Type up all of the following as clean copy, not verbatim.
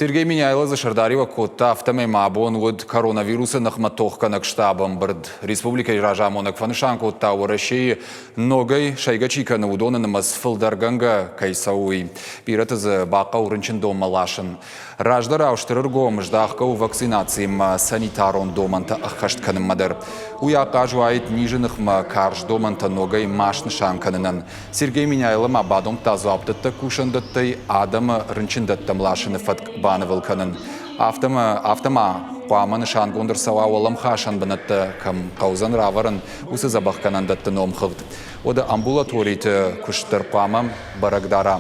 Сергей Меняйло дзы сӕрдариуӕг кодта, афтӕмӕй ма абон уыд коронавирусы ныхмӕ тохгӕнӕг штабы ӕмбырд. Республикӕйы разамонӕг фӕнысан кодта, Уӕрӕсейы ногӕй сӕйгӕ чи кӕны, уыдоны нымӕц фылдӕргӕнгӕ кӕй цӕуы, уый. Бирӕты дзы бахъӕуы рынчындонмӕ ласын. Раздӕрау стыр ӕргом здахгӕ у вакцинацимӕ санитарон домӕнтӕ ӕххӕст кӕнынмӕ дӕр. Уый ахъаз уаид низы ныхмӕ карз домӕнтӕ ногӕй ма снысан кӕнынӕн. Сергей Меняйло ма бадомдта дзуапдӕттӕг кусӕндӕттӕй адӕмы рынчындӕттӕм ласыны фӕтк банывыл кӕнын. Афтӕ ма хъуамӕ нысангонд ӕрцӕуа уӕлӕмхасӕн бынӕттӕ кӕм хъӕудзӕн равӕрын, уыцы дзӕбӕхгӕнӕндӕтты номхыгъд. Уӕдӕ амбулаториты куыст дӕр хъуамӕ бӕрӕг дара.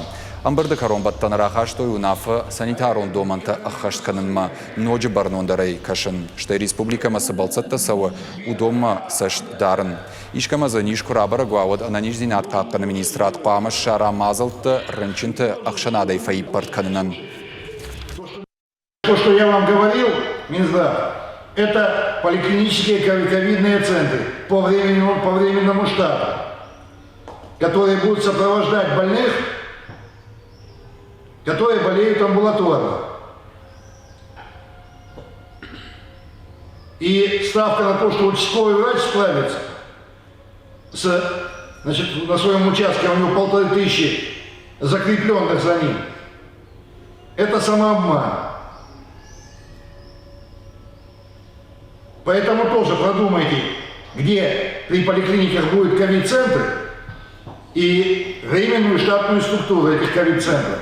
Ӕмбырды кӕронбӕттӕны рахастой уынаффӕ санитарон домӕнтӕ ӕххӕст кӕнынмӕ ноджы бӕрнондӕрӕй кӕсын, стӕй республикӕмӕ цы бӕлццӕттӕ цӕуы, уыдонмӕ цӕст дарын. Искӕмӕ дзы низ куы рабӕрӕг уа, уӕд ӕнӕниздзинад хъахъхъӕныны министрад хъуамӕ ссара мадзӕлттӕ рынчынты ӕхсӕнадӕй фӕиппӕрд кӕнынӕн. То, что я вам говорил, Минздрав, это поликлинические ковидные центры по временному, по временному штату, которые будут сопровождать больных, которые болеют амбулаторно. И ставка на то, что участковый врач справится с, значит, на своем участке, у него 1500 закрепленных за ним, это самообман. Поэтому тоже продумайте, где при поликлиниках будет ковид-центр и временную штатную структуру этих ковид-центров.